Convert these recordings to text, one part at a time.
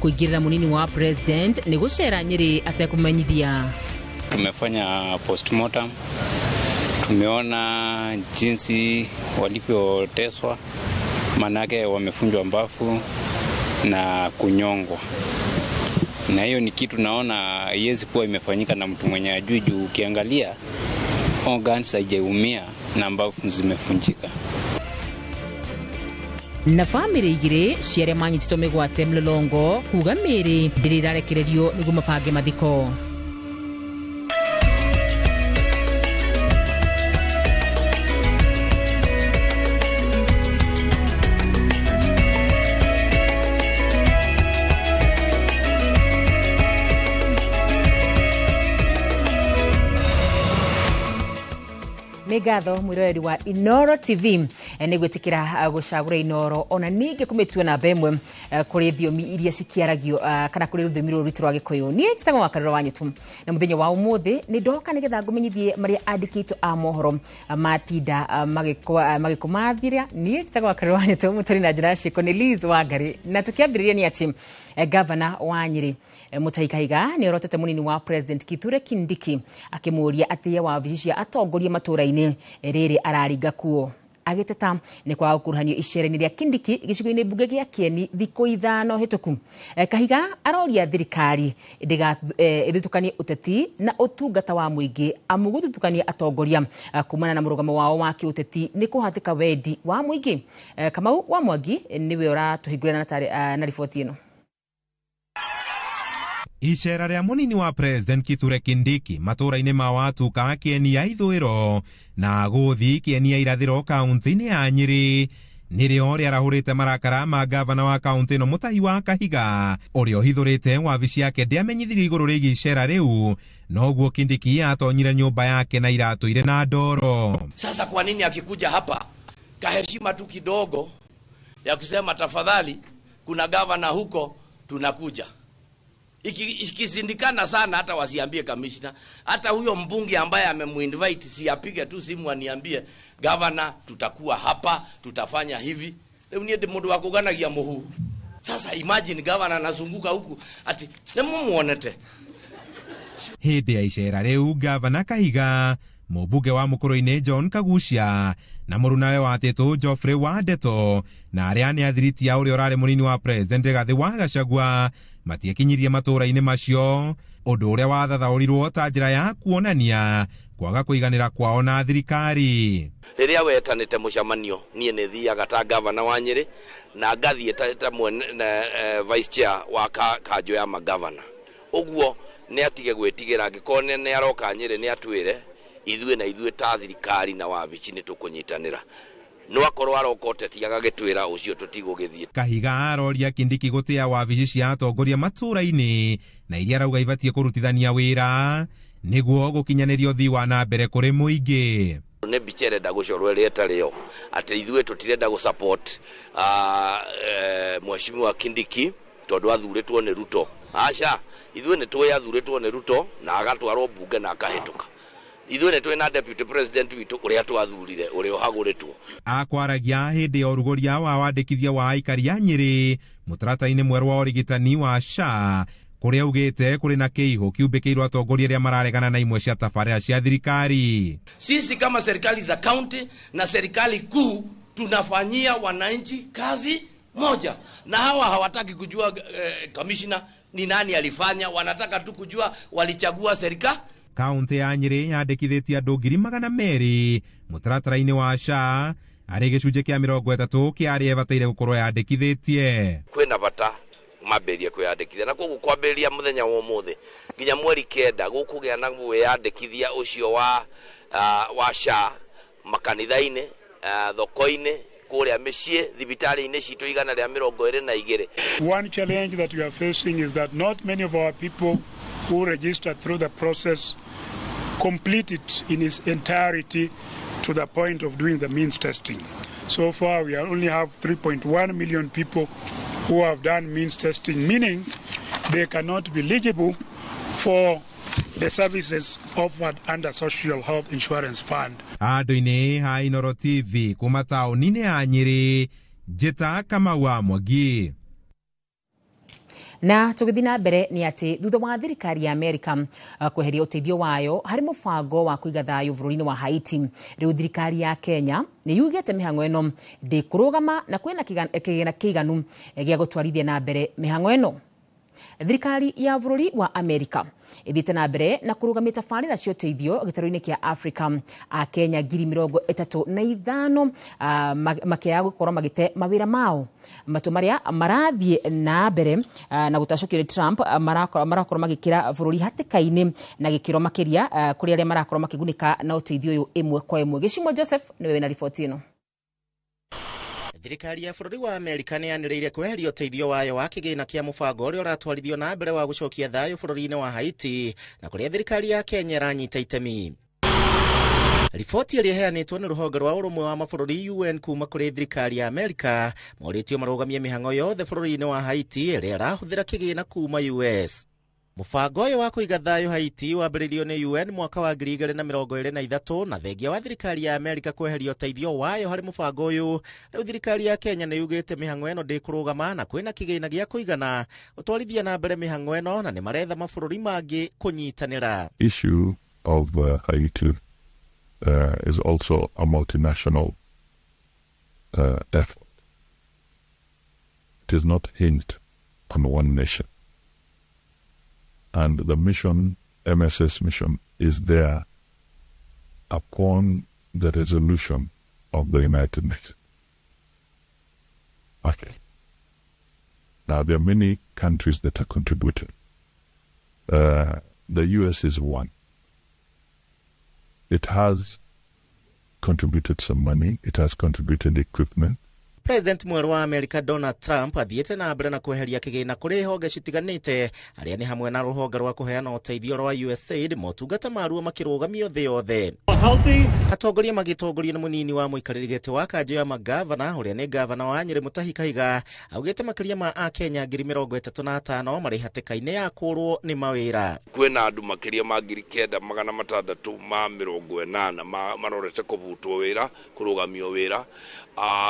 Kuingirira munini wa president ni gucera Nyeri atekumenyithia. Tumefanya postmortem, tumeona jinsi walivyoteswa, manake wamefunjwa mbafu na kunyongwa, na hiyo ni kitu naona haiwezi kuwa imefanyika na mtu mwenye ajui, juu ukiangalia organs haijaumia na mbafu zimefunjika. Na famĩlĩ igĩrĩ cia arĩa manyitĩtwo mĩgwate mlolongo kuga mĩĩrĩ ndĩrĩ ĩrarekererio nĩguo mabange mathiko. Nĩ ngatho mwĩroreri wa Inooro TV nĩ gwĩtĩkĩra gũcagũra Inooro ona ningĩ kũmĩtua namba ĩmwe kũrĩ thiomi iria cikĩaragio kana kũrĩ rũthiomi rũrũ rwitũ rwa Gĩkũyũ. Niĩ njĩtagwo Wakarũra wa Nyũtũ na mũthenya wa ũmũthĩ nĩ ndoka nĩgetha ngũmenyithie marĩa andĩkĩtwo a mohoro matinda magĩkũmathira. Niĩ njĩtagwo Wakarũra wa Nyũtũ, mũtũri na njĩra ya ciĩko nĩ Liz Wangari, na tũkĩambĩrĩria nĩ atĩ gavana wa Nyeri Mutahi Kahiga nĩ orotete munini wa president Kithure Kindiki akĩmũũria atĩye wabici cia atongoria matũũra-inĩ rĩrĩ araringa kuo, agĩteta nĩ kwaga gũkuruhanio icera-inĩ rĩa Kindiki gĩcigo-inĩ mbunge gĩa Kieni thikũ 5 hĩtũku. Kahiga aroria thirikari ĩthutũkanie ũteti na ũtungata wa mũingĩ, amu gũthutũkania atongoria kumana na mũrũgamo wao wa kĩũteti nĩ kũhatĩka wendi wa mũingĩ. Kamau wa Mwangi nĩwe ũratũhingũrĩra na riboti ĩno. Icera rĩa munini wa president Kithure Kindiki matũũra-inĩ ma Watuka Kieni ya ithũĩro na gũthi Kieni ya irathĩro kaunti-inĩ ya Nyeri nĩrĩo rĩarahũrĩte marakara ma gavana wa kaunti ĩno Mutahi wa Kahiga ũrĩa ũhithũrĩte wabici yake ndĩamenyithirie igũrũ rĩgiĩ icera rĩu, noguo Kindiki atonyire nyũmba yake na iratũ irĩ na ndoro. Sasa kwa nini akikuja hapa kaheshima tu kidogo ya kusema tafadhali kuna gavana huko tunakuja? Ikishindikana sana hata wasiambie kamishna, hata huyo mbunge ambaye amemuinvite siapige tu simu aniambie gavana tutakuwa hapa tutafanya hivi. Leo ni mundu wa kuganagia muhu. Sasa imagine gavana anazunguka huku ati nemumuonete. Hindi ya icera riu gavana Kahiga, mũmbunge wa Mũkũrũ-inĩ John Kagucia na mũrunawe wa Tĩtũ Geoffrey Wandeto na arĩa nĩ athiriti a ũrĩa ũrarĩ mũnini wa president Rigathĩ wa Gachagua matiekinyirie matũũra-inĩ macio, ũndũ ũrĩa wathathaũrirwo ta njĩra ya kuonania kwaga kũiganĩra kwao na thirikari. Rĩrĩa wetanĩte mũcemanio niĩ nĩ thiaga ta gavana wa Nyeri na ngathiĩ ta mwene vice chair wa kanjũ ya magavana, ũguo nĩ atige gwĩtigĩra angĩkorwo nĩ aroka Nyeri nĩ atwĩre ithuĩ na ithuĩ ta thirikari na wabici nĩ tũkũnyitanĩra, no akorwo aroka ũteti agagĩtwĩra ũcio tũtigũgĩthiĩ. Kahiga aroria Kindiki gũtĩa wabici cia atongoria matũũra-inĩ na iria arauga ibatiĩ kũrutithania wĩra nĩguo gũkinyanĩria ũthii wa na mbere kũrĩ mũingĩ. Nĩ mbica ĩrenda gũcorwo ĩrĩa ĩtarĩ yo atĩ ithuĩ tũtirenda gũ support mheshimiwa Kindiki tondũ athurĩtwo nĩ Ruto. Aca, ithuĩ nĩ tũĩ athurĩtwo nĩ Ruto na agatwarwo mbunge na akahĩtũka. Ithuĩ nĩ twĩ na deputy president witũ ũrĩa twathurire ũrĩa ũhagũrĩtwo. Akwaragia hĩndĩ ya ũrugũria wa wandĩkithia wa aikari a Nyeri mũtaratara-inĩ mwerũ wa ũrigitani wa SHA kũrĩa augĩte kũrĩ na kĩihũ kiumbĩkĩirwo atongoria arĩa mararegana na imwe cia tabarĩra cia thirikari. Sisi kama serikali za county na serikali kuu tunafanyia wananchi kazi moja, na hawa hawataki kujua commissioner ni nani alifanya, wanataka tu kujua walichagua serikali. Kaunti ya Nyeri yandĩkithĩtie andũ 200,000 mũtaratara-inĩ wa SHA arĩ gĩcunjĩ kĩa 30 kĩa arĩa ĩbataire gũkorwo yandĩkithĩtie. Kwĩna bata mambĩrĩrie kwĩyandĩkithia, na koguo kwambĩrĩria mũthenya wa ũmũthĩ nginya mweri 9 gũkũgĩa na wĩyandĩkithia ũcio wa SHA makanitha-inĩ, thoko-inĩ, kũrĩa mĩciĩ, thibitarĩ-inĩ citũ 122. One challenge that we are facing is that not many of our people who registered through the process complete it in its entirety to the point of doing the means testing. So far, we only have 3.1 million people who have done means testing, meaning they cannot be eligible for the services offered under Social Health Insurance Fund. Andũ-inĩ ha Inooro TV kuma taũni-inĩ ya Nyeri, Njĩta Kamau wa Mwangi. Na tũgĩthiĩ na mbere nĩ atĩ thutha wa thirikari ya Amerika kweheria ũteithio wayo harĩ mũbango wa kũiga thayũ bũrũri-inĩ wa Haiti, rĩu thirikari ya Kenya nĩ yugĩte mĩhang'o ĩno ndĩkũrũgama na kwĩna kĩgĩna kĩiganu gĩa gũtwarithia na mbere mĩhang'o ĩno. Thirikari ya bũrũri wa Amerika ĩthiĩte na mbere na kũrũgamia tabarĩra cia ũteithio gĩtarũ-inĩ kĩa Afrika. Akenya 35,000 makĩaga gũkorwo magĩte mawĩra mao. Matua marĩa marathiĩ na mbere na gũtacũkio nĩ Trump marakorwo magĩkĩra bũrũri hatĩka-inĩ na gĩkĩro makĩria kũrĩ arĩa marakorwo makĩgunĩka na ũteithio ũyũ ĩmwe kwa ĩmwe. Gĩcimo Joseph nĩwe wĩna riboti ĩno. Thirikari ya bũrũri wa Amerika nĩ yanĩrĩire kweheria ũteithio wayo wa kĩgĩna kĩa mũbango ũrĩa ũratwarithio na mbere wa gũcokia thayũ bũrũri-inĩ wa Haiti, na kũrĩa thirikari ya Kenya ĩranyita itemi. Riboti ĩrĩa ĩheanĩtwo nĩ rũhonge rwa ũrũmwe wa mabũrũri UN kuma kũrĩ thirikari ya Amerika morĩtio marũgamie mĩhang'o yothe bũrũri-inĩ wa Haiti ĩrĩa ĩrahũthĩra kĩgĩna kuma US. Mũbango ũyũ wa kũiga thayũ Haiti wambĩrĩirio nĩ UN mwaka wa 2023, na thengia wa thirikari ya Amerika kweheria ũteithio wayo harĩ mũbango ũyũ, rĩu thirikari ya Kenya nĩ yugĩte mĩhang'o ĩno ndĩkũrũgama na kwĩna kĩgĩna gĩa kũigana gũtwarithia na mbere mĩhang'o ĩno, na nĩ maretha mabũrũri mangĩ kũnyitanĩra. Issue of Haiti is also a multinational effort. It is not hinged on one nation. And the mission, MSS mission, is there upon the resolution of the United Nations. Okay. Now, there are many countries that are contributing. The US is one. It has contributed some money. It has contributed equipment. President mwerũ wa Amerika Donald Trump athiĩte na mbere na kweheria kĩgĩna kũrĩ honge citiganĩte, arĩa nĩ hamwe na rũhonge rwa kũheana ũteithio rwa USAID, motungata maruo makĩrũgamio thĩ yothe. Atongoria magĩtongorio nĩ mũnini wa mũikarĩri gĩtĩ wa kanjũ ya magavana ũrĩa nĩ gavana wa Nyĩrĩ Mutahi Kahiga augĩte makĩria ma Akenya 35,000 marĩ hatĩka-inĩ ya kũrwo nĩ mawĩra. Kwĩna andũ makĩria ma 9,680 marorete kũbutwo wĩra, kũrũgamio wĩra.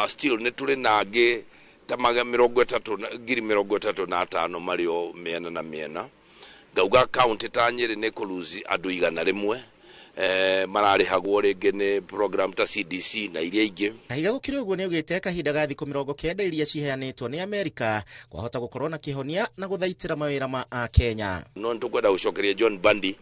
Still nĩ tũrĩ na angĩ ta 35,000 marĩ o mĩena na mĩena. Ngauga kaunti ta Nyĩrĩ nĩ kũruzi andũ 100 mararĩhagwo rĩngĩ nĩ program ta CDC na iria ingĩ. Kahiga gũkĩrĩ ũguo nĩ augĩte kahinda ga thikũ 90 iria ciheanĩtwo nĩ Amerika kwahota gũkorwo na kĩhonia na gũthaitĩra mawĩra ma Akenya. No nĩtũkwenda gũcokeria John Bandi,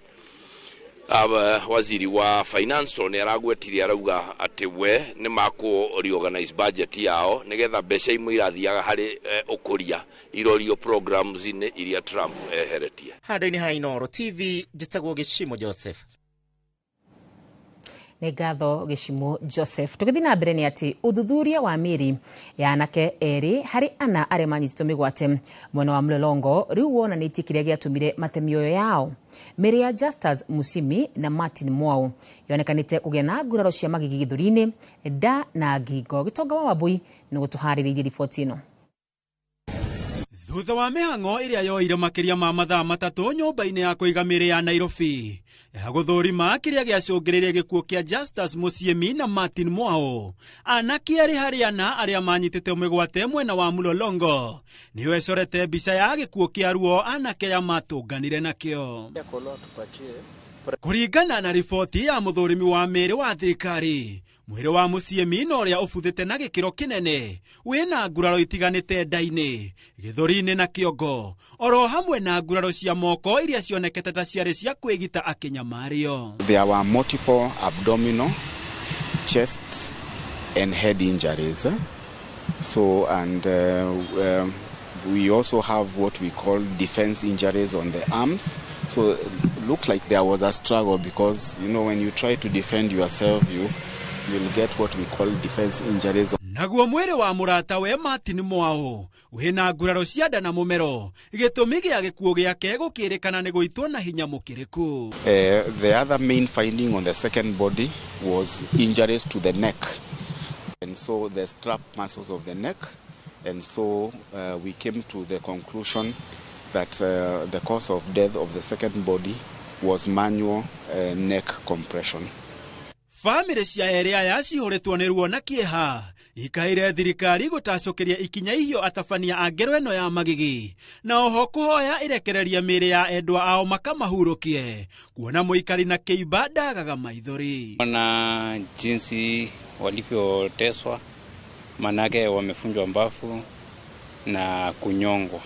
waziri wa finance, tondũ nĩ aragwetirie arauga atĩ we nĩ makũ reorganize budget yao nĩgetha mbeca imwe irathiaga harĩ ũkũria irorio programs-inĩ iria Trump eheretie. Handũ-inĩ ha Inooro TV, njĩtagwo Gĩcimo Joseph. Nĩ ngatho Gĩcimo Joseph. Tũgĩthiĩ na mbere nĩ atĩ ũthuthuria wa mĩĩrĩ ya anake 2 harĩ 4 arĩa manyitĩtwo mĩgwate mwena wa Mlolongo rĩu wonanĩtie kĩrĩa gĩatũmire mate mĩoyo yao. Mĩĩrĩ ya Justus Musimi na Martin Mwau yonekanĩte kũgĩa na nguraro cia magigi gĩthũri-inĩ, nda na ngingo. Gĩtonga wa Wambui nĩ gũtũharĩrĩirie riboti ĩno. Thutha wa mĩhang'o ĩrĩa yoire makĩria ma mathaa 3 nyũmba-inĩ ya kũiga mĩĩrĩ ya Nairobi ya gũthũrima kĩrĩa gĩacũngĩrĩirie gĩkuũ kĩa Justus Musiemi na Martin Mwau, anake erĩ harĩ 4 arĩa manyitĩte mĩgwate mwena wa Mlolongo nĩo ecorete mbica ya gĩkuũ kĩa ruo anake aya matũnganire nakĩo. Kũringana na riboti ya mũthũrimi wa mĩĩrĩ wa thirikari, mwĩrĩ wa Musiemi na ũrĩa ũbuthĩte na gĩkĩro kĩnene wĩna nguraro itiganĩte nda-inĩ, gĩthũri-inĩ na kĩongo, oro hamwe na nguraro cia moko iria cionekete ta ciarĩ cia kwĩgita akĩnyamario. There were multiple abdominal, chest and head injuries. So and we also have what we call defense injuries on the arms. So it looked like there was a struggle because, you know, when you try to defend yourself, you will get what we call defense injuries. Naguo mwĩrĩ wa mũrata we Martin Mwau wĩna nguraro cia nda na mũmero, gĩtũmi gĩa gĩkuũ gĩake gũkĩrĩkana nĩ gũitwo na hinya mũkĩrĩku. The other main finding on the second body was injuries to the neck, and so the strap muscles of the neck, and so we came to the conclusion that the cause of death of the second body was manual neck compression. Famĩlĩ cia erĩ aya cihũrĩtwo nĩ ruo na kĩeha Ikaire thirikari gũtacũkĩria ikinya ihio atabania a ngero ĩno ya magigi na oho kũhoya ĩrekereria mĩĩrĩ ya endwa ao makamahurũkie kuona mũikari na kĩimba ndagaga maithori. Ona jinsi walivyoteswa, manake wamefunjwa mbafu na kunyongwa,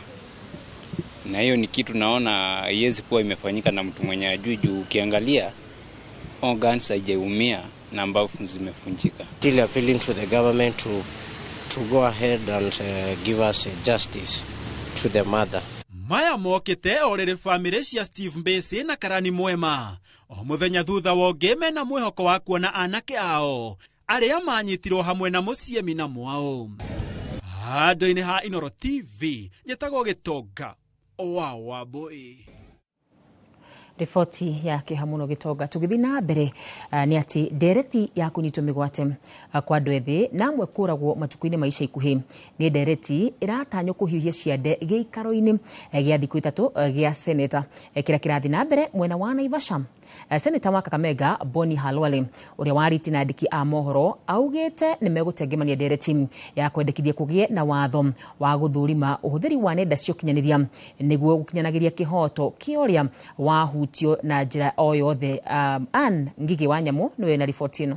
na hiyo ni kitu naona haiwezi kuwa imefanyika na mtu mwenye ajui, juu ukiangalia organs haijaumia na mbafu zimefunjika. Still appealing to the government to go ahead and give us justice to the mother. Maya mokĩte o rĩrĩ bamĩrĩ cia Steve Mbĩcĩ na Karani Mwema o mũthenya thutha wa ũngĩ mena mwĩhoko wa kuona anake ao arĩa manyitirwo hamwe na Mũciemi na Mwao. Handũ-inĩ ha Inooro TV njĩtagwo Gĩtonga wa Wambũi. Riboti ya kĩeha mũno Gĩtonga. Tũgĩthiĩ na mbere nĩ atĩ ndereti ya kũnyitwo mĩgwate kwa andũ ethĩ na amwe kũragwo matukũ-inĩ ma ica ikuhĩ nĩ ndereti ĩratanywo kũhiũhia ciande gĩikaro-inĩ gĩa thikũ 3 gĩa seneta kĩrĩa kĩrathiĩ na mbere mwena wa Naivasha. Seneta wa Kakamega Boni Khalwale ũrĩa warĩtie na andĩki a mohoro augĩte nĩ megũtengemania ndereti ya kwendekithia kũgĩe na watho wa gũthũrima ũhũthĩri wa nenda cia ũkinyanĩria nĩguo gũkinyanagĩria kĩhoto kĩa ũrĩa wahutio na njĩra o yothe. Ann Ngigi wa Nyamũ nĩwe na riboti ĩno.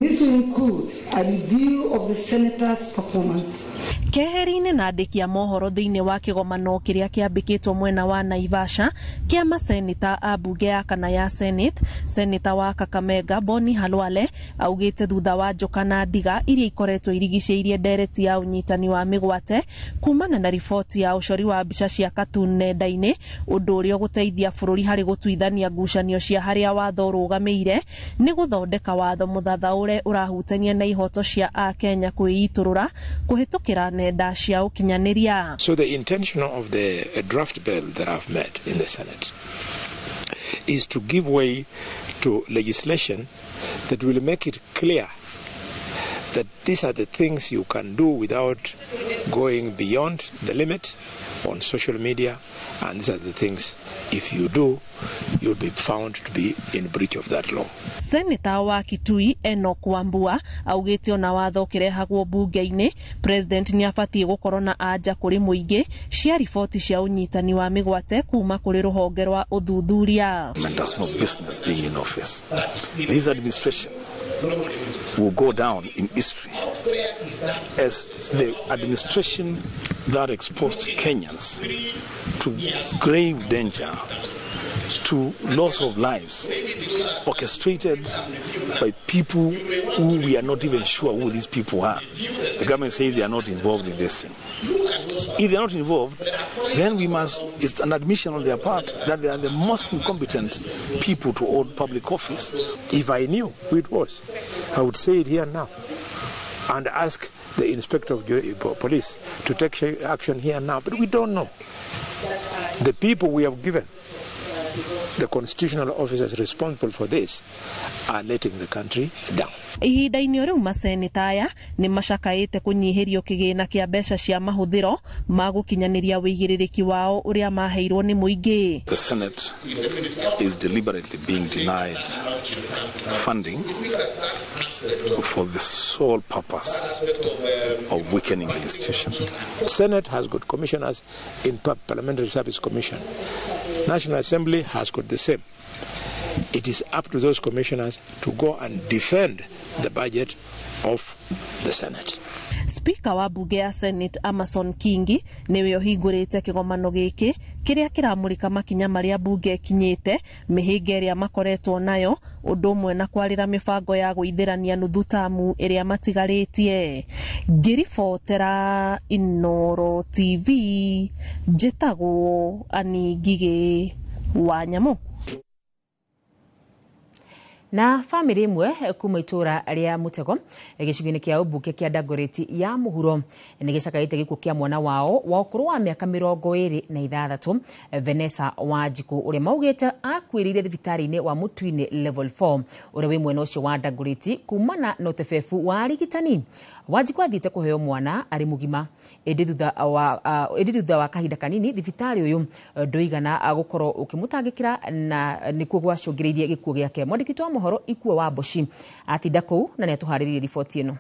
This will include a review of the senator's performance. Keheri-inĩ na andĩki a mohoro thĩinĩ wa kĩgomano kĩrĩa kĩambĩkĩtwo mwena wa Naivasha kĩa maseneta a mbunge ya kana ya Senate, seneta wa Kakamega Boni Khalwale augĩte thutha wa njoka na ndiga iria ikoretwo irigicĩirie ndereti ya ũnyitani wa mĩgwate kumana na riboti ya ũcori wa mbica cia cartoon nenda-inĩ, ũndũ ũrĩa ũgũteithia bũrũri harĩ gũtuithania ngucanio cia harĩa watho ũrũgamĩire nĩ gũthondeka watho mũthathaũre ũrahutania na ihoto cia Akenya kwĩitũrũra kũhĩtũkĩra nenda cia ũkinyanĩria. So the intention of the draft bill that I've made in the Senate is to give way to legislation that will make it clear that these are the things you can do without going beyond the limit on social media, and these are the things if you do, you'll be found to be in breach of that law. Seneta wa Kitui Enoch Wambua augĩte ona watho ũkĩrehagwo mbunge-inĩ, president nĩ abatiĩ gũkorwo na anja kũrĩ mũingĩ cia riboti cia ũnyitani wa mĩgwate kuma kũrĩ rũhonge rwa ũthuthuria. Has no business being in office. This administration will go down in history as the administration that exposed Kenyans to grave danger, to loss of lives, orchestrated by people who we are not even sure who these people are. The government says they are not involved in this thing. If they are not involved, then we must, it's an admission on their part that they are the most incompetent people to hold public office. If I knew who it was, I would say it here now and ask the inspector of police to take action here now, but we don't know. The people we have given, the constitutional officers responsible for this, are letting the country down. Ihinda-inĩ rĩu maseneta aya nĩ macakaĩte kũnyihĩrio kĩgĩna kĩa mbeca cia mahũthĩro ma gũkinyanĩria wĩigĩrĩrĩki wao ũrĩa maheirwo nĩ mũingĩ. The Senate is deliberately being denied funding for the sole purpose of weakening the institution. Senate has got commissioners in Parliamentary Service Commission. National Assembly has got the same. It is up to those commissioners to go and defend the budget of the Senate. Speaker wa bunge ya Senate Amason Kingi niwe ũhingũrĩte kĩgomano gĩkĩ kĩrĩa kĩramũrĩka makinya marĩa bunge ĩkinyĩte, mĩhĩnga ĩrĩa makoretwo nayo, ũndũ ũmwe na kwarĩra mĩbango ya gũithĩrania nuthu tamu ĩrĩa matigarĩtie. Ngĩribotera Inooro TV njĩtagwo Annie Ngigĩ wa Nyamũ. Na famĩlĩ ĩmwe kuma itũra rĩa Mũtego gĩcigo-inĩ kĩa ũmbunge kĩa Dagoretti ya mũhuro nĩ gĩcakaĩte gĩkuũ kĩa mwana wao wa ũkũrũ wa mĩaka 26 Vanessa Wanjikũ ũrĩa maugĩte akuĩrĩire thibitarĩ-inĩ wa Mũtui-inĩ level 4 ũrĩa wĩ mwena ũcio wa Dagoretti kumana na ũtebebu wa arigitani. Wanjikũ athiĩte kũheo mwana arĩ mũgima ĩndĩ thutha wa kahinda kanini thibitarĩ ũyũ ndũigana gũkorwo ũkĩmũtangĩkĩra na nĩkuo gwacũngĩrĩirie gĩkuũ gĩake. Mwandĩki wa mohoro Ikuo wa Mboci atinda kũu na nĩ atũharĩrĩirie riboti ĩno.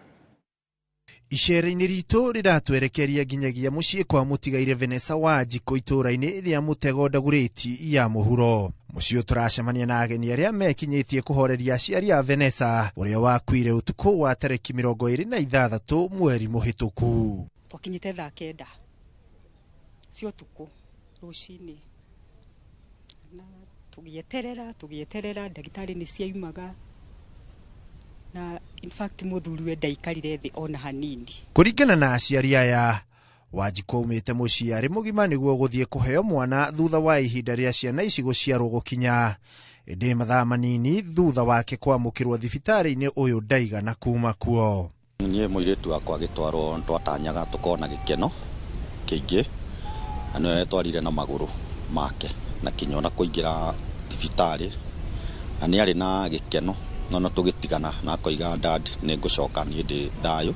Icera-inĩ ritũ rĩratwerekeria nginyagia mũciĩ kwa mũtigaire Vanessa Wanjikũ itũũra-inĩ rĩa Mũtego Ndagurĩti ya mũhuro. Mũciĩ ũyũ tũracemania na ageni arĩa mekinyĩtie kũhoreria aciari a Vanessa ũrĩa wakuire ũtukũ wa tarĩki 26 mweri mũhĩtũku. Twakinyĩte thaa 9 cia ũtukũ rũcinĩ na tũgĩeterera ndagĩtarĩ nĩ ciaumaga na in fact mũthuriwe ndaikarire thĩ ona hanini. Kũringana na aciari aya, Wanjikũ aumĩte mũciĩ arĩ mũgima nĩguo gũthiĩ kũheo mwana thutha wa ihinda rĩa ciana ici gũciarwo gũkinya. Ĩndĩ mathaa manini thutha wake kwamũkĩrwo thibitarĩ-inĩ ũyũ ndaigana kuma kuo. Niĩ mũirĩtu wakwa agĩtwarwo twatanyaga tũkorwo na gĩkeno kĩingĩ, na nĩwe wetwarire na magũrũ make na kinya ona kũingĩra thibitarĩ, na nĩ arĩ na gĩkeno no tũgĩtigana na akoiga dad nĩ ngũcoka niĩ ndĩ thayũ,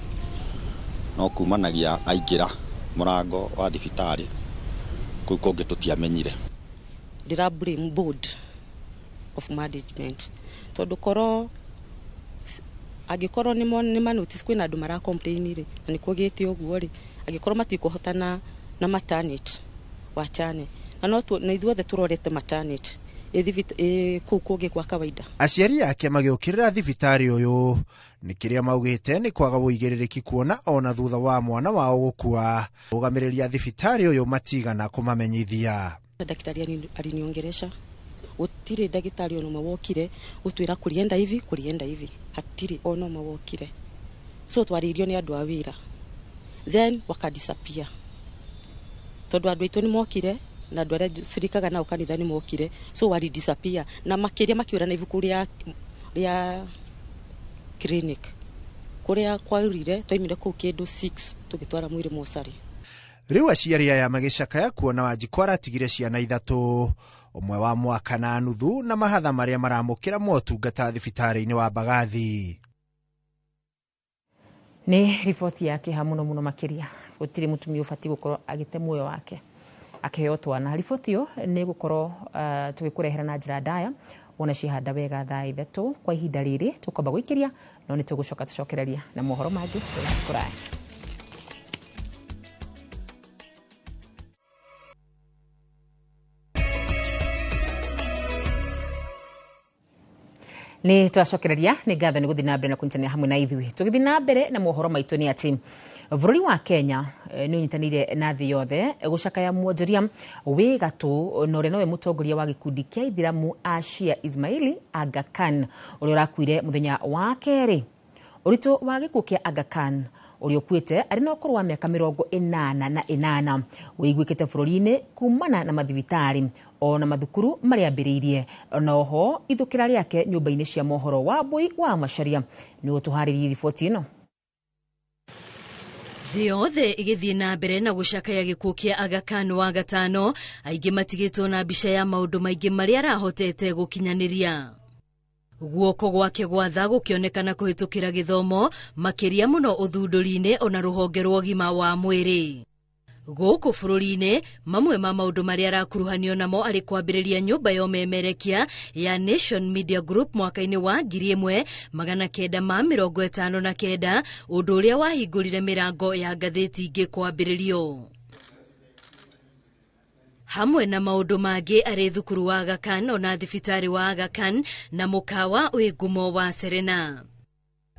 no kumanagia aingĩra mũrango wa thibitarĩ kũu kũngĩ tũtiamenyire. Ndĩra blame board of management tondũ korwo angĩkorwo nĩ ma notice kwĩna andũ mara complain rĩ, na nĩ kũgĩte ũguo rĩ, angĩkorwo matikũhotana na maternity wachane na no na ithuothe tũrorete maternity kũu kũngĩ kwa kawaida. Aciari ake magĩũkĩrĩra thibitarĩ ũyũ nĩ kĩrĩa maugĩte nĩ kwaga ũigĩrĩrĩki kuona ona thutha wa mwana wao gũkua. Rũgamĩrĩri a thibitarĩ ũyũ matigana kũmamenyithia. Ndagĩtarĩ aliniongeresha gũtirĩ ndagĩtarĩ ona ũmwe wokire gũtwĩra kũrienda hivi kũrienda hivi, hatirĩ ona ũmwe wokire, so twarĩirio nĩ andũ a wĩra then wakadisappear tondũ andũ aitũ nĩ mokire na andũ arĩa cirikaga nao kanitha nĩ mokire, so wali disappear na makĩria makĩũra na ibuku rĩa clinic kũrĩa kwaurire twaimire kũu kĩndũ 6 tũgĩtwara mwĩrĩ mocarĩ. Rĩu aciari aya magĩcakaya kuona Wanjikũ aratigire ciana 3, ũmwe wa mwaka na nuthu na mahatha marĩa maramũkĩra motungata thibitarĩ-inĩ wa Mbagathi. Nĩ riboti ya kĩeha mũno mũno makĩria gũtirĩ mũtumia ũbatiĩ gũkorwo agĩte muoyo wake akĩheo twana. Riboti ĩyo nĩ gũkorwo tũgĩkũrehera na njĩra ndaya wona cihanda wega thaa 3 kwa ihinda rĩrĩ tũkwamba gũikĩria no nĩ tũgũcoka tũcokereria na mohoro mangĩ kũraya. Nĩ twacokereria nĩ ngatho nĩ gũthiĩ na mbere na kũnyitanĩra hamwe na ithuĩ. Tũgĩthiĩ na mbere na mohoro maitũ nĩ atĩ bũrũri wa Kenya nĩ ũnyitanĩire na thĩ yothe gũcakaya mwonjoria wĩ gatũ na ũrĩa nowe mũtongoria wa gĩkundi kĩa Ithiramu a Shia Ismaili Aga Khan ũrĩa ũrakuire mũthenya wa kerĩ. Ũritũ wa gĩkuũ kĩa Aga Khan ũrĩa ũkuĩte arĩ na ũkũrũ wa mĩaka 88 ũiguĩkĩte bũrũri-inĩ kumana na mathibitarĩ ona mathukuru marĩa ambĩrĩirie na oho ithũkĩra rĩake nyũmba-inĩ cia mohoro wa Mbui wa Macharia. Nĩ ũtũharĩrie riboti ĩno. Thĩ yothe ĩgĩthiĩ na mbere na gũcakaya gĩkuũ kĩa Aga Khan wa gatano, aingĩ matigĩtwo na mbica ya maũndũ maingĩ marĩa arahotete gũkinyanĩria. Guoko gwake gwa tha gũkĩonekana kũhĩtũkĩra gĩthomo makĩria mũno ũthundũri-inĩ ona rũhonge rwa ũgima wa mwĩrĩ. Gũkũ bũrũri-inĩ mamwe ma maũndũ marĩa arakuruhanio namo arĩ kwambĩrĩria nyũmba ya ũmemerekia ya Nation Media Group mwaka-inĩ wa 1959, ũndũ ũrĩa wahingũrire mĩrango ya ngathĩti ingĩ kwambĩrĩrio. Hamwe na maũndũ mangĩ arĩ thukuru wa Aga Khan ona thibitarĩ wa Aga Khan na mũkawa wĩ ngumo wa Serena.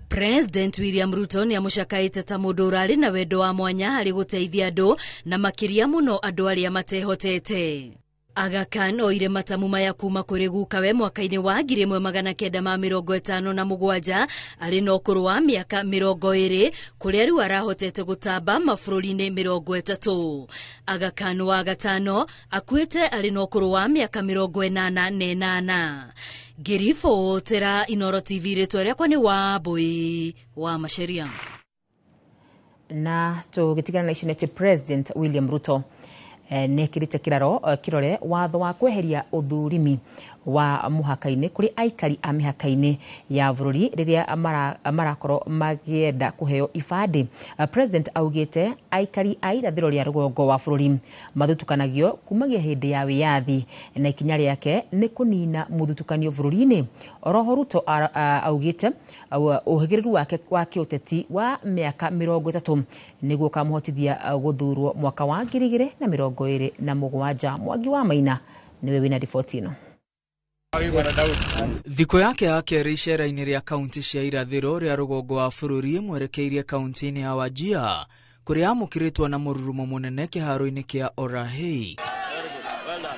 President William Ruto nĩ amũcakaĩte ta mũndũ ũrarĩ na wendo wa mwanya harĩ gũteithia andũ na makĩria mũno andũ arĩa matehotete. Aga Khan oire matamu maya kuma kũrĩ gukawe mwaka-inĩ wa 1957 arĩ na ũkũrũ wa mĩaka 20 kũrĩa rĩu arahotete gũtamba mabũrũri-inĩ 30. Aga Khan wa gatano akuĩte arĩ na ũkũrũ wa mĩaka 88. Ngĩribotera Inooro TV rĩtwa rĩakwa nĩ Wambui wa Macharia. Na tũgĩtigana na icio nĩ atĩ President William Ruto nĩ ekĩrĩte kĩrore watho wa kweheria ũthurimi wa mũhaka-inĩ kũrĩ aikari a mĩhaka-inĩ ya bũrũri rĩrĩa marakorwo magĩenda kũheo ibandĩ. President augĩte aikari a irathĩro rĩa rũgongo wa bũrũri mathutukanagio kumagia hĩndĩ ya wĩyathi na ikinya rĩake nĩ kũnina mũthutukanio bũrũri-inĩ. Oroho Ruto augĩte ũhĩgĩrĩru wake wa kĩũteti wa mĩaka 30 nĩguo ũkamũhotithia gũthurwo mwaka wa 2027. Mwangi wa Maina niwe wina riboti ĩno. Thikũ yake ya kerĩ icera-inĩ rĩa kaunti cia irathĩro rĩa rũgongo wa bũrũri mwerekeirie kaunti-inĩ ya Wajir kũrĩa amũkĩrĩtwo na mũrurumo mũnene kĩharo-inĩ kĩa Orahei.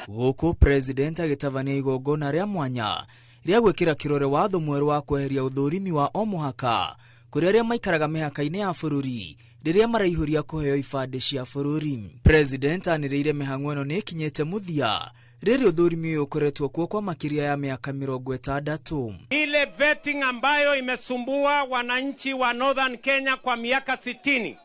Gũkũ president agĩtabania igongona rĩa mwanya rĩa gwĩkĩra kĩrore watho mwerũ wa kweheria ũthũrimi wa o mũhaka kũrĩ arĩa maikaraga mĩhaka-inĩ ya bũrũri rĩrĩa maraihũria kũheo ibandĩ cia bũrũri. President anĩrĩire mĩhang'o ĩno nĩ ĩkinyĩte mũthia rĩrĩ ũthũrimi ũyũ ũkoretwo kuo kwa makĩria ya miaka 60. Ile vetting ambayo imesumbua wananchi wa Northern Kenya kwa miaka 60.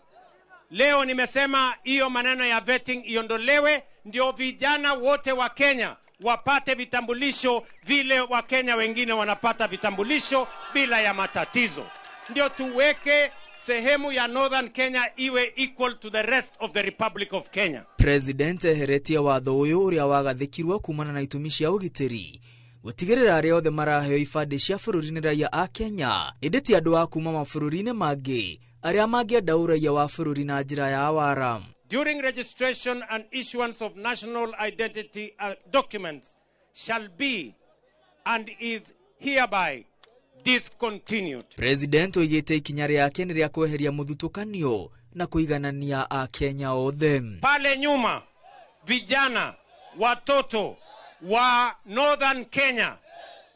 Leo nimesema hiyo maneno ya vetting iondolewe, ndio vijana wote wa Kenya wapate vitambulisho vile wa Kenya wengine wanapata vitambulisho bila ya matatizo. Ndio tuweke sehemu ya Northern Kenya iwe equal to the rest of the Republic of Kenya. President eheretie watho ũyũ ũrĩa wagathĩkirwo kumana na itũmi cia ũgitĩri gũtigĩrĩra arĩa othe maraheo ibandĩ cia bũrũri nĩ raia a Kenya, ĩndĩ ti andũ a kuma mabũrũri-inĩ mangĩ arĩa mangĩenda ũraiya wa bũrũri na njĩra ya wara. During registration and issuance of national identity documents shall be and is hereby discontinued. President oigĩte ikinya rĩake nĩ rĩa kweheria mũthutũkanio na kũiganania a Kenya othe. Pale nyuma vijana watoto wa Northern Kenya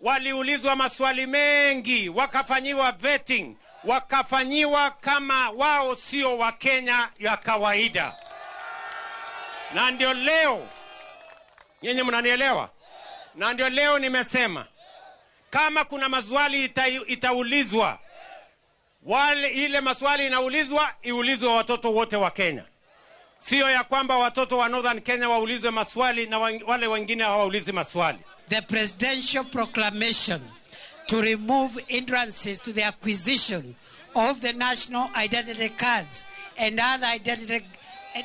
waliulizwa maswali mengi, wakafanyiwa vetting, wakafanyiwa kama wao sio wa Kenya ya kawaida. Na ndio leo, nyinyi mnanielewa? Na ndio leo nimesema kama kuna maswali itaulizwa, wale ile maswali inaulizwa iulizwe watoto wote wa Kenya. Sio ya kwamba watoto wa Northern Kenya waulizwe maswali na wale wengine hawaulizi maswali. The presidential proclamation to remove hindrances to the acquisition of the national identity cards and other identity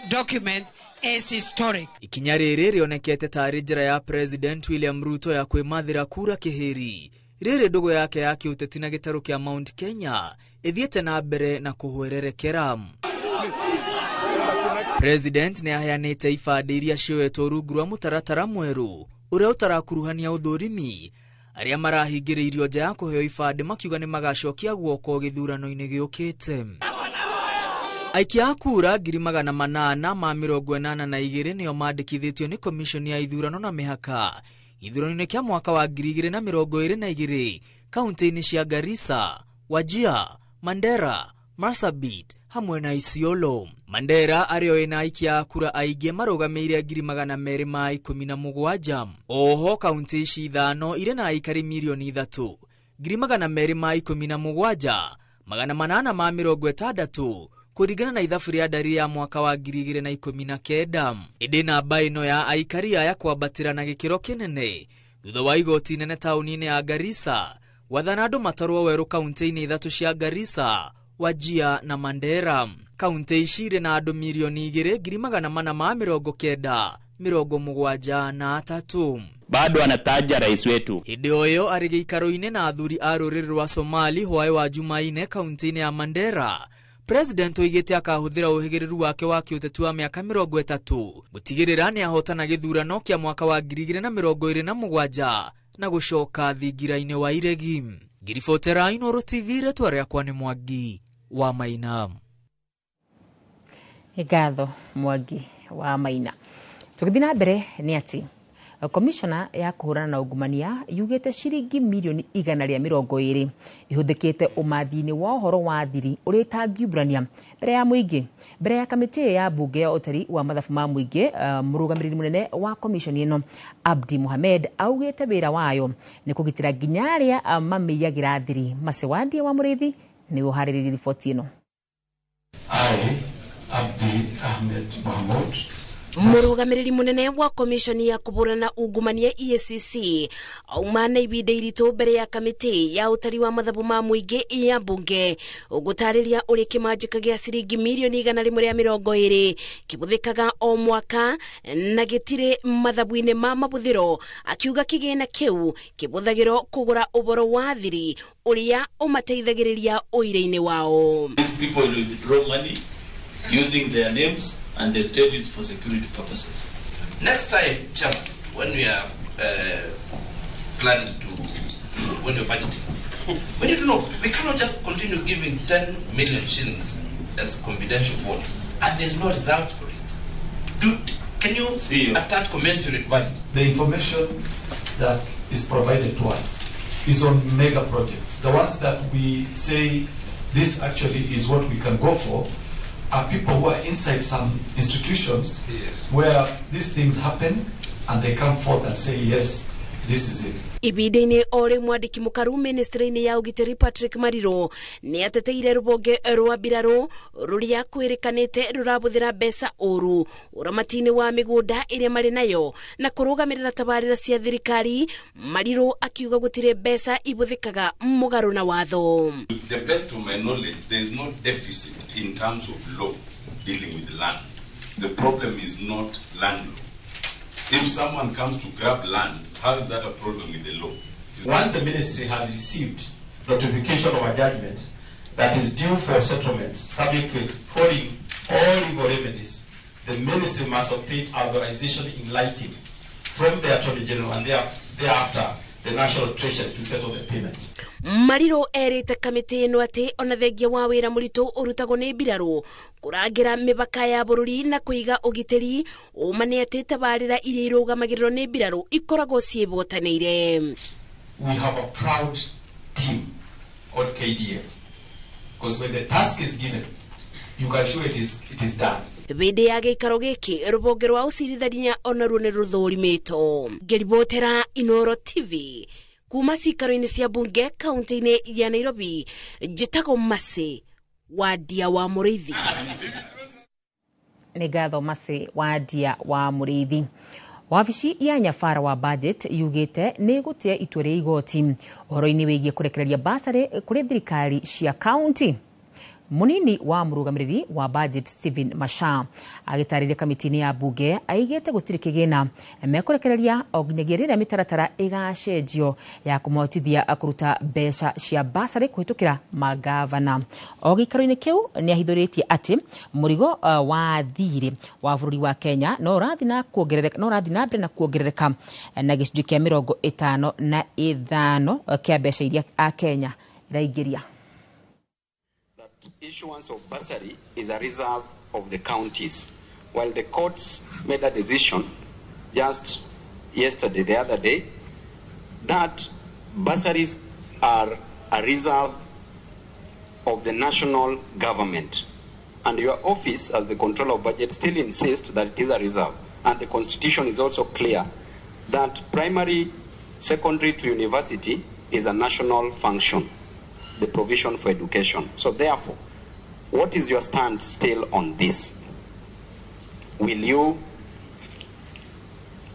documents is historic. Ikinya rĩrĩ rĩonekete tarĩ njĩra ya President William Ruto ya kwĩmathĩra kura kĩhĩri rĩrĩ ndũgũ yake ya kĩũteti na gĩtarũ kĩa Mount Kenya ĩthiĩte na mbere na kũhwererekera. President nĩ aheanĩte ibandĩ iria cioetwo rungu rwa mũtaratara mwerũ ũrĩa ũtarakuruhania ũthũrimi arĩa marahingĩrĩirio nja ya kũheo ibandĩ makiuga nĩ magacokia guoko gĩthurano-inĩ gĩũkĩte. Aikia a kura 882 nĩo mandĩkithĩtio nĩ komishoni ya ithurano na mĩhaka gĩthurano-inĩ kĩa mwaka wa 2022 kaunti-inĩ cia Garissa, Wajir, Mandera, Marsabit hamwe na Isiolo. Mandera arĩo ĩna aikia a kura aingĩ marũgamĩire 217. Oho kaunti ici 5 irĩ na aikari mirioni 3 217 860 kũringana na ithabu rĩa ndari ya mwaka wa 2019. Ĩndĩ namba ĩno ya aikari aya kwambatĩra na gĩkĩro kĩnene thutha wa igoti inene taũni-inĩ ya Garissa gwathana andũ matarwo werũ kaunti-inĩ 3 cia Garissa, Wajir na Mandera. Kaunti ici irĩ na andũ mirioni 2,490 73. Bado anataja rais wetu. Hĩndĩ o ĩyo arĩ gĩikaro-inĩ na athuri a rũrĩrĩ rwa Somali hwaĩ wa Jumaine kaunti-inĩ ya Mandera, President oigĩte akahũthĩra ũhĩgĩrĩru wake wa kĩũteti wa mĩaka 30 gũtigĩrĩra nĩ ahotana gĩthurano kĩa mwaka wa 2027 na gũcoka thingira-inĩ wa iregi. Ngiribotera Inooro TV, rĩtwa rĩakwa nĩ Mwangi wa Maina. Ngatho Mwangi wa Maina. Tũgĩthiĩ na mbere nĩ atĩ Komishona ya kũhũrana na ungumania yugĩte ciringi mirioni 120 ihũthĩkĩte ũmathi-inĩ wa ũhoro wa thiri ũrĩa ĩtangiumbũrania mbere ya mũingĩ. Mbere ya kamĩtĩ ya mbunge ya ũtari wa mathabu ma mũingĩ, mũrũgamĩrĩri mũnene wa komishoni ĩno Abdi Mohamed augĩte wĩra wayo nĩ kũgitĩra nginya arĩa mamĩiyagĩra thiri. Macewandie wa Mũrĩithi nĩwe ũharĩrĩirie riboti ĩno. I, Abdi Ahmed Mahmoud, Mũrũgamĩrĩri mũnene wa komishoni ya kũhũrana ungumania EACC auma na ibinda iritũ mbere ya kamĩtĩ ya ũtari wa mathabu ma mũingĩ ya mbunge ũgũtarĩria ũrĩa kĩmanjĩka gĩa ciringi mirioni 120 kĩbũthĩkaga o mwaka na gĩtirĩ mathabu-inĩ ma mabũthĩro, akiuga kĩgĩna kĩu kĩbũthagĩrwo kũgũra ũboro wa thiri ũrĩa ũmateithagĩrĩria ũira-inĩ wao. These people will withdraw money using their names and they tell it for security purposes. Next time, Chairman, when we are planning to, when we are budgeting, we need to know, we cannot just continue giving 10 million shillings as confidential vote and there's no result for it. Can you attach commensurate value? The information that is provided to us is on mega projects. The ones that we say this actually is what we can go for are people who are inside some institutions, yes, where these things happen and they come forth and say, yes, this is it. Ibinda-inĩ o rĩu mwandĩki mũkaru ministry-inĩ ya ũgitĩri Patrick Mariro nĩ ateteire rũbonge rwa mbirarũ rũrĩa kwĩrĩkanĩte rũrabũthĩra mbeca ũru ũramati-inĩ wa mĩgũnda ĩrĩa marĩ nayo na kũrũgamĩrĩra tabarĩra cia thirikari. Mariro akiuga gũtirĩ mbeca ibũthĩkaga mũgarũ na watho. To the best of my knowledge, there is no deficit in terms of law dealing with land. The problem is not land law. If someone comes to grab land, how is that a problem with the law? Once a ministry has received notification of a judgment that is due for settlement, subject to exploring all legal remedies, the ministry must obtain authorization in writing from the Attorney General and thereafter the National Treasury to settle the payment. Mariro erĩte kamĩtĩ ĩno atĩ ona thengia wa wĩra mũritũ ũrutagwo nĩ mbirarũ kũrangĩra mĩbaka ya bũrũri na kũiga ũgitĩri, ũma nĩ atĩ tabarĩra iria irũgamagĩrĩrwo nĩ mbirarũ ikoragwo ciĩbotanĩire. We have a proud team called KDF because when the task is given, you can sure it is done. Hĩndĩ ya gĩikaro gĩkĩ rũbonge rwa ũcirithania onaruo nĩ rũthũrimĩtwo. Ngĩribotera Inoro TV kuma cikaro-inĩ cia mbunge kaunti-inĩ ya Nairobi, njĩtagwo Mercy Wandia wa Mũrĩithi. Nĩ ngatho Mercy Wandia wa Mũrĩithi. Wabici ya nyabara wa budget yugĩte nĩ gũtĩa itua rĩa igoti ũhoro-inĩ wĩgiĩ kũrekereria basarĩ kũrĩ thirikari cia kaunti. Munini wa mũrũgamĩrĩri wa budget Stephen Masha agĩtarĩria kamĩtĩ-inĩ ya mbunge aigĩte gũtirĩ kĩgĩna mekũrekereria o nginyagia rĩrĩa mĩtaratara ĩgacenjio ya kũmahotithia kũruta mbeca cia basarĩ kũhĩtũkĩra magavana. O gĩikaro-inĩ kĩu nĩ ahithũrĩtie atĩ mũrigo wa thirĩ wa bũrũri wa Kenya no ũrathiĩ na mbere na kuongerereka na gĩcunjĩ kĩa 55 kĩa mbeca iria Akenya iraingĩria. Issuance of bursary is a reserve of the counties. While the courts made a decision just yesterday, the other day, that bursaries are a reserve of the national government. And your office, as the controller of budget, still insists that it is a reserve. And the constitution is also clear that primary, secondary to university is a national function, the provision for education. So therefore, what is your stand still on this? Will you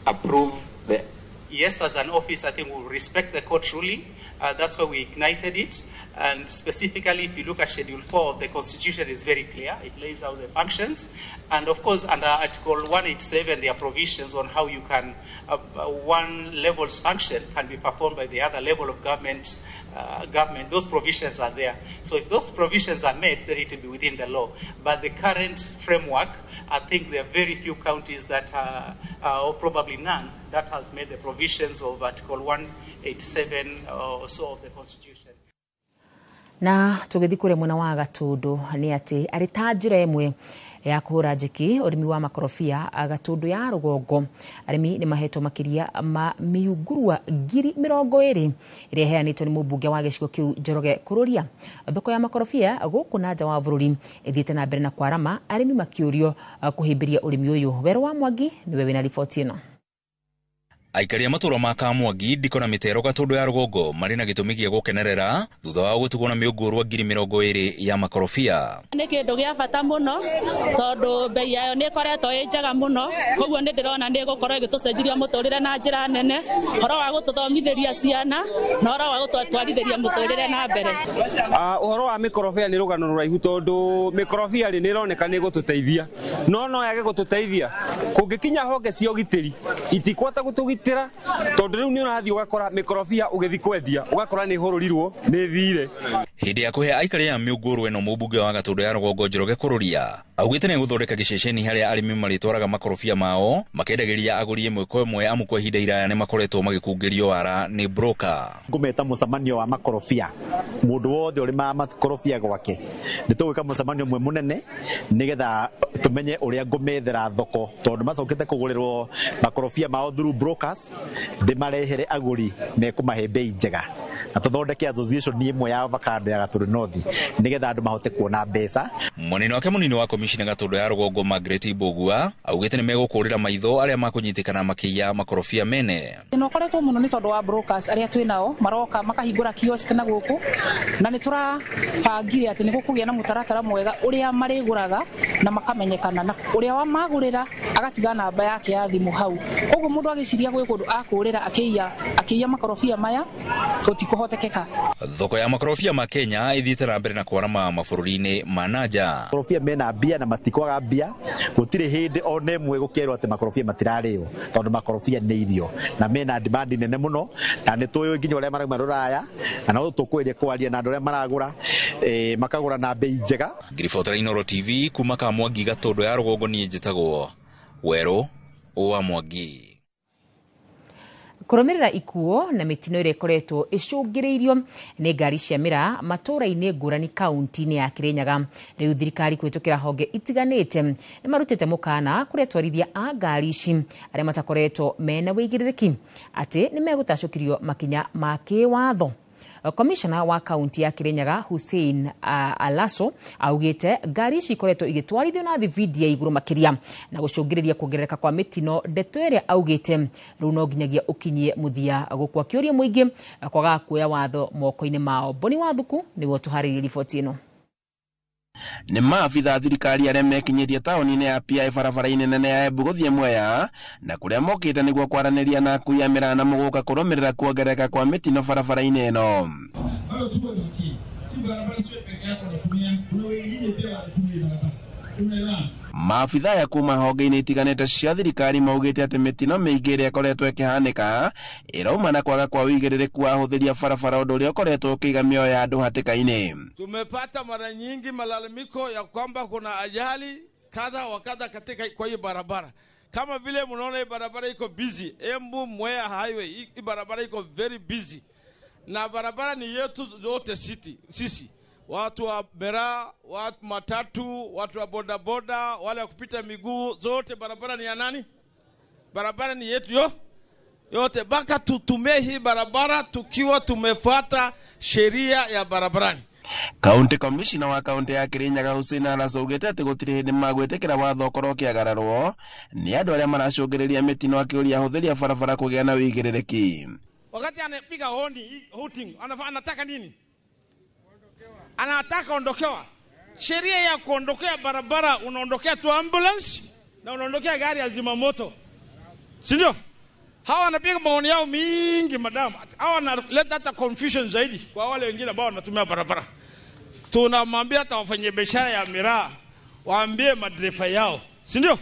approve the... Yes, as an office, I think we'll respect the court ruling. That's why we ignited it. And specifically, if you look at Schedule 4 of the Constitution, is very clear. It lays out the functions. And of course, under Article 187, there are provisions on how you can, one level's function can be performed by the other level of government. Those provisions are there. So if those provisions are met, then it will be within the law. But the current framework, I think there are very few counties that are, or probably none, that has made the provisions of Article 187 or so of the Constitution. Na tũgĩthiĩ kũrĩa mwena wa Gatũndũ nĩ atĩ arĩ ta njĩra ĩmwe ya kũhũra njeki ũrĩmi wa makorobia Gatũndũ ya rũgongo, arĩmi nĩ mahetwo makĩria ma mĩungurua 20,000 ĩrĩa ĩheanĩtwo nĩ mũmbunge wa gĩcigo kĩu Njoroge Kũrũria. Thoko ya makorobia gũkũ na nja wa bũrũri ĩthiĩte na mbere na kwarama, arĩmi makĩũrio kũhĩmbĩria ũrĩmi ũyũ. Werũ wa Mwangi nĩwe wĩna riboti ĩno. Aikari a matũra ma Kamwangi, Ndiko na Mĩtero Gatũndũ ya rũgongo marĩ na gĩtũmi gĩa gũkenerera thutha wa gũtugwo na mĩũngũrwa 20,000 ya makorobia. Nĩ kĩndũ gĩa bata mũno tondũ bei yayo nĩ ĩkoretwo ĩ njega mũno, koguo nĩ ndĩrona nĩ ĩgũkorwo ĩgĩtũcenjeria mũtũrĩre na njĩra nene, ũhoro wa gũtũthomithĩria ciana na ũhoro wa gũtwarithĩria mũtũrĩre na mbere. Ũhoro wa mĩkorobia nĩ rũgano rũraihu tondũ mĩkorobia rĩ nĩ ĩroneka nĩ ĩgũtũteithia, no yage gũtũteithia kũngĩkinya honge cia ũgitĩri itikwata gũtũgitĩra tondũ rĩu nĩ ũrathiĩ ũgakora mĩkorobia ũgĩthiĩ kwendia ũgakora nĩ ĩhũrũrirwo nĩ ĩthire. Hĩndĩ ya kũhe aikari a mĩũngũrwa ĩno mũmbunge wa Gatũndũ ya rũgongo Njoroge Kũrũria augĩte nĩ gũthondeka gĩceceni harĩa arĩmi marĩtwaraga makorobia mao makendagĩria agũri ĩmwe kwa ĩmwe amu kwa ihinda iraya nĩ makoretwo magĩkungĩrio wara nĩ broker. Ngũmeta mũcemanio wa makorobia, mũndũ wothe ũrĩmaga makorobia gwake nĩ tũgwĩka mũcemanio ũmwe mũnene nĩgetha tũmenye ũrĩa ngũmethera thoko tondũ macokete kũgũrĩrwo makorobia mao through brokers, ndĩmarehere agũri mekũmahe bei njega na tũthondeke association ĩmwe ya avocado ya Gatũndũ North nĩgetha andũ mahote kuona mbeca. Mwanene wake mũnini wa komishina Gatũndũ ya rũgongo Margaret Mbũgua augĩte nĩ megũkũrĩra maitho arĩa makũnyitĩkana makĩiya makorobia mene. Thĩna ũkoretwo mũno nĩ tondũ wa brokers arĩa twĩ nao maroka makahingũra kiosk na gũkũ, na nĩ tũrabangire atĩ nĩ gũkũgĩa na mũtaratara mwega ũrĩa marĩgũraga na makamenyekana, na ũrĩa wamagũrĩra agatiga namba yake ya thimũ hau, koguo mũndũ agĩciria gwĩ kũndũ akũrĩra akĩiya makorobia maya gũtikũhotekeka. Thoko ya makorobia ma Kenya ĩthiĩte na mbere na kwarama mabũrũri-inĩ ma nanja. Makorobia mena mbia na matikwaga mbia, gũtirĩ hĩndĩ ona ĩmwe gũkerwo atĩ makorobia matirarĩo tondũ makorobia nĩ irio na mena demand nene mũno, na nĩ tũĩ nginya ũrĩa marauma rũraya na no tũkwĩrie kwaria na andũ arĩa maragũra makagũra na bei njega. Ngiribotera Inooro TV kuma Kamwangi Gatũndũ ya rũgongo, niĩ njĩtagwo Werũ wa Mwangi. Kũrũmĩrĩra ikuũ na mĩtino ĩrĩa ĩkoretwo ĩcũngĩrĩirio nĩ ngari cia mĩraa matũũra-inĩ ngũrani kaunti-inĩ ya Kĩrĩnyaga, rĩu thirikari kũhĩtũkĩra honge itiganĩte nĩ marutĩte mũkana kũrĩ atwarithia a ngari ici arĩa matakoretwo mena wĩigĩrĩrĩki atĩ nĩ megũtacũkĩrio makinya ma kĩwatho. Komishona wa kaunti ya Kĩrĩnyaga Hussein Alaso augĩte ngari ici ikoretwo igĩtwarithio na thibindi ya igũrũ makĩria na gũcũngĩrĩria kuongerereka kwa mĩtino, ndeto ĩrĩa augĩte rĩu no nginyagia ũkinyie mũthia gũkũ akĩũria mũingĩ kwaga kuoya watho moko-inĩ mao. Boni Wathuku nĩwe ũtũharĩirie riboti ĩno. Nĩ maabitha thirikari arĩa mekinyĩtie taũni-inĩ ya PI barabara-inĩ nene ya Embu gũthiĩ Mwea na kũrĩa mokĩte nĩguo kwaranĩria na akui a mĩraa na mũgũka kũrũmĩrĩra kuongerereka kwa mĩtino barabara-inĩ ĩno. Maabitha ya kuma honge-inĩ itiganĩte cia thirikari maugĩte atĩ mĩtino mĩingĩ ĩrĩa ĩkoretwo ĩkĩhanĩka ĩrauma na kwaga kwa ũigĩrĩrĩku wa ahũthĩri a barabara, ũndũ ũrĩa ũkoretwo ũkĩiga mĩoyo ya andũ hatĩka-inĩ. Tumepata mara nyingi malalamiko ya kwamba kuna ajali kadha wa kadha katika kwa hii barabara. Kama vile mnaona hii barabara iko busy, Embu Mwea Highway, hii barabara iko very busy. Na barabara ni yetu yote city, sisi. Watu wa miraa, watu matatu, watu wa bodaboda, wale wa kupita miguu, zote barabara ni ya nani? Barabara ni yetu yo yote. Baka tutumie hii barabara tukiwa tumefuata sheria ya barabarani. County Commissioner wa kaunti ya Kirinyaga Hussein Alaso augĩte atĩ gũtirĩ hĩndĩ magwĩtĩkĩra watho ũkorwo ũkĩagararwo nĩ andũ arĩa maracũngĩrĩria mĩtino, akĩũria ahũthĩri a barabara kũgĩa na ũigĩrĩrĩki. Wakati anapiga honi hooting, anataka nini? Anataka ondokewa. Sheria ya kuondokea barabara, unaondokea tu ambulance na unaondokea gari ya zimamoto, si ndio? Hawa wanapiga maoni yao mingi madam. Hawa wanaleta hata confusion zaidi kwa wale wengine ambao wanatumia barabara. Tunamwambia hata wafanye biashara ya miraa waambie madereva yao, si ndio?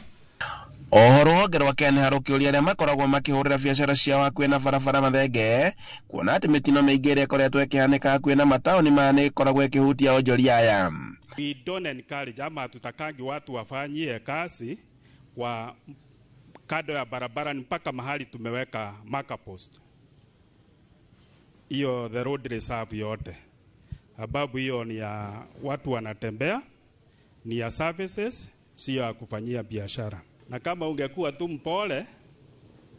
Oho rũhonge rwa KENHA rũkĩũria arĩa makoragwo makĩhũrĩra biacara ciao hakuhĩ na barabara mathenge kuona atĩ mĩtino mĩingĩ ĩrĩa ĩkoretwo ĩkĩhanĩka hakuhĩ na mataũni maya nĩ ĩkoragwo ĩkĩhutia onjoria aya. We don't encourage ama hatutakangi watu wafanyie kazi kwa kando ya barabara mpaka mahali tumeweka marker post. Hiyo the road reserve yote. Sababu hiyo ni ya watu wanatembea, ni ya services, sio ya kufanyia biashara. Na kama ungekuwa tu mpole,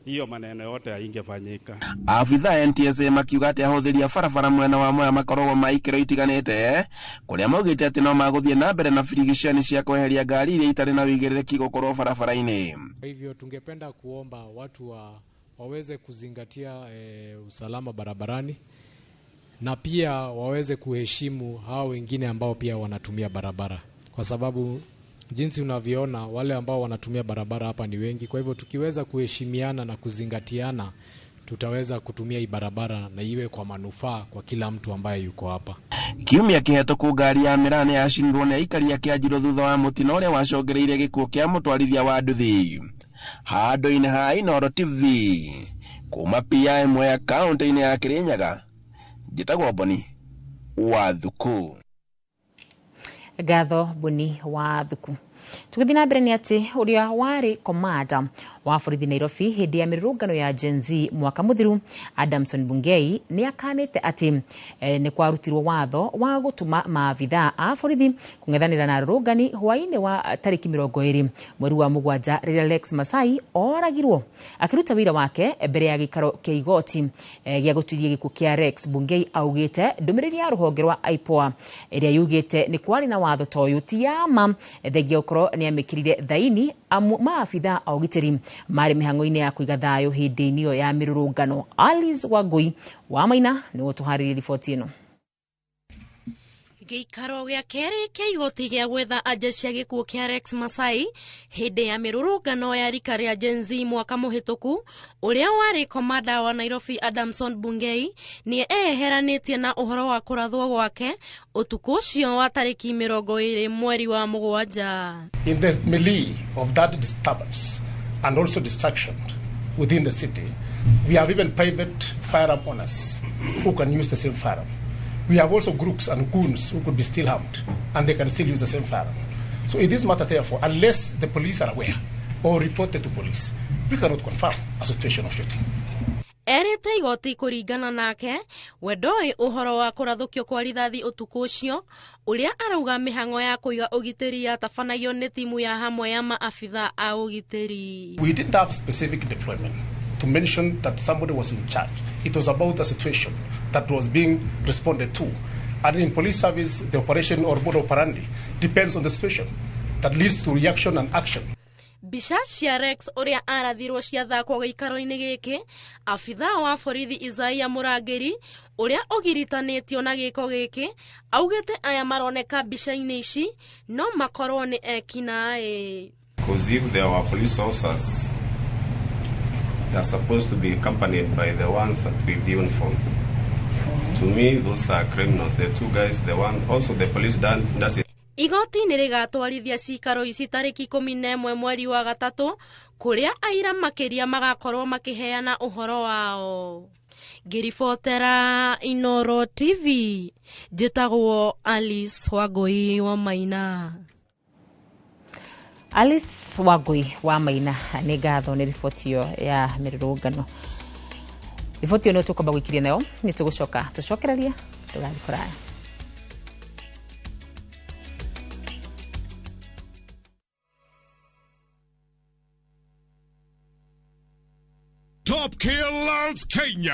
hiyo maneno yote haingefanyika. Afitha NTSA makiuga atĩ ahũthĩri a barabara mwena wa Mwea makoragwo ma ikĩro itiganĩte kũrĩa maugĩte atĩ no magũthiĩ na mbere na birigicani cia kweheria ngari iria itarĩ na ũigĩrĩrĩki gũkorwo barabara-inĩ. Kwa hivyo tungependa kuomba watu wa Waweze kuzingatia usalama barabarani na pia waweze kuheshimu hao wengine ambao pia wanatumia barabara, kwa sababu jinsi unavyoona wale ambao wanatumia barabara hapa ni wengi. Kwa hivyo tukiweza kuheshimiana na kuzingatiana, tutaweza kutumia hii barabara na iwe kwa manufaa kwa kila mtu ambaye yuko hapa. Kiumia kĩhetũku ngari ya mĩraa nĩyacinirwo nĩ aikari a Kĩanjirũ thutha wa mũtino ũrĩa wacongereire gĩkuũ kĩa mũtwarithia wa nduthi. Handũ-inĩ ha Inooro TV kuma PI Mwea kaũntĩ-inĩ ya Kĩrĩnyaga, njĩtagwo Boni wa Thuku. Ngatho Boni wa Thuku. Tũgĩthiĩ na mbere nĩ atĩ ũrĩa warĩ komanda wa borithi Nairobi hĩndĩ ya mĩrũrũngano ya Gen Z mwaka mũthiru Adamson Bungei nĩ akanĩte atĩ nĩ kwarutirwo watho wa gũtũma maabithaa a borithi kũng'ethanĩra na arũrũngani hwaĩ-inĩ wa tarĩki 20 mweri wa 7 rĩrĩa Lex Masai oragirwo akĩruta wĩra wake mbere ya gĩikaro kĩa igoti gĩa gũtuithia gĩkuũ kĩa Rex. Bungei augĩte ndũmĩrĩri ya rũhonge rwa IPOA ĩrĩa yugĩte nĩ kwarĩ na watho ta ũyũ ti ya ma, thengia gũkorwo nĩ amĩkĩrire thaini amu maabithaa a ũgitĩri marĩ mĩhang'o-inĩ ya kũiga thayũ hĩndĩ-inĩ ĩyo ya mĩrũrũngano. Alice Wangui wa Maina nĩwe ũtũharĩirie riboti ĩno. Gĩikaro gĩa kerĩ kĩa igoti gĩa gwetha anja cia gĩkuũ kĩa Rex Masai hĩndĩ ya mĩrũrũngano ya rika rĩa Gen Z mwaka mũhĩtũku, ũrĩa warĩ komanda wa Nairobi Adamson Bungei nĩ eyeheranĩtie na ũhoro wa kũrathwo gwake ũtukũ ũcio wa tarĩki 20 mweri wa 7. In the melee of that disturbance and also destruction within the city, we have even private firearm owners who can use the same firearm. We have also groups and goons who could be still armed, and they can still use the same firearm. So in this matter, therefore, unless the police are aware or reported to police, we cannot confirm a situation of shooting. Erĩte igoti kũringana nake we ndoĩ ũhoro wa kũrathũkio kwa rithathi ũtukũ ũcio, ũrĩa arauga mĩhang'o ya kũiga ũgitĩri yatabanagio nĩ timu ya hamwe ya maabithaa a ũgitĩri. We didn't have specific deployment to mention that somebody was in charge. It was about the situation that was being responded to. And in police service, the operation or mode operandi depends on the situation that leads to reaction and action. Mbica cia Rex ũrĩa arathirwo ciathakwo gĩikaro-inĩ gĩkĩ, abithaa wa borithi Isaiah Mũrangĩri ũrĩa ũgiritanĩtio na gĩko gĩkĩ augĩte aya maroneka mbica-inĩ ici no makorwo nĩ ekinaĩ. Because if there were police officers, they are supposed to be accompanied by the ones that with uniform. To me, those are criminals. The two guys, the one also the police does it. Igoti nĩ rĩgatwarithia cikaro ici tarĩki 11 mweri wa 3 kũrĩa aira makĩria magakorwo makĩheana ũhoro wao. Ngĩribotera Inooro TV, njĩtagwo Alice Wangui wa Maina. Alice Wangui wa Maina nĩ ngatho nĩ riboti ĩyo ya mĩrũrũngano. Riboti ĩyo nĩ tũkwamba gũikiria nayo, nĩ tũgũcoka tũcokererie, ndũgathiĩ kũraya. Top Killers Kenya.